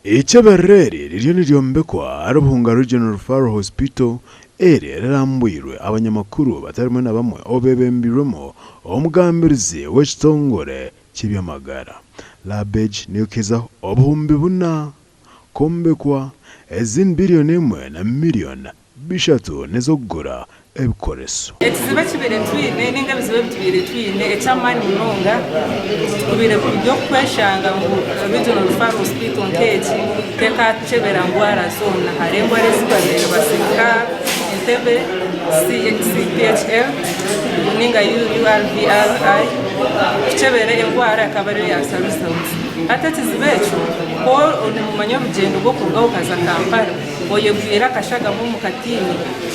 Eiceberero eri ririyo niryombekwa ahari Buhunga Regional Referral Hospital eri erirambwirwe abanyamakuru batari bamwe na bamwe obebembirwemu omugambirizi w'ekitongore ky'eby'amagara. Lab egi neyokizaho obuhumbi buna kwombekwa, ezindi biriyoni emwe na miriyoni bishatu n'ez'okugura ebikoreso. Ekizibu ekibaire twine ninga ebizibu ebi tubaire twine eky'amaani munonga kubaire kuri okweshanga ngu Regional Referral Hospital nk'egi tekakyebera ndwara zoona. Hariho endwara ezi babaire nibasindika Entebbe, CPHL ninga URVRI kukyebera endwara ekaba eriyo yaasa results. Hati ekizibu ekyo ku nimumanya orugyendo rw'okuruga aho okaza Kampala, Oyegwire akashagama omu katiini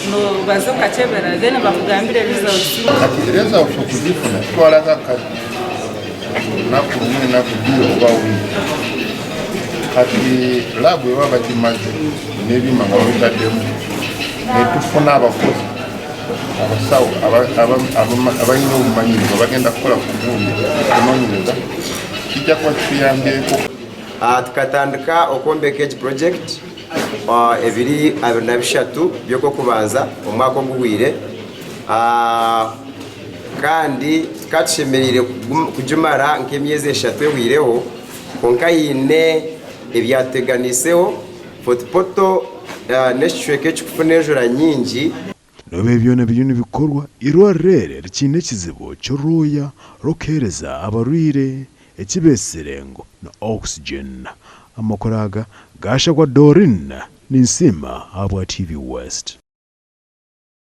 nobaza okakyebera then bakugambire results. Kati results okuzifuna kitwara nk'akadde, olunaku lumwe, enaku bbiri oba wiiki. Kati lab bweba bagimaze n'ebyuma nga babitaddemu netufuna abakozi abasawo abalina obumanyirivu abagenda kukola ku gundi kunonyereza kijja kuba kituyambyeko. Tukatandika okwombeka egi purojekiti ebiri 23 by'Okwokubanza omwaka oguhweire kandi tukaba tushemereire kugimara nk'emyezi eshatu ehweireho kwonka haine ebyatuteganiiseho Fort Portal n'ekicweka ekirikufuna enjura nyingi. N'obu ebi byona biriyo nibikorwa, eirwariro eri rikiine ekizibu ky'orwoya rw'okuheereza abarwaire eki beetsire ngu ni oxygen. Amakuru aga gaashagwa Doreen Ninsiima ahabwa TV West.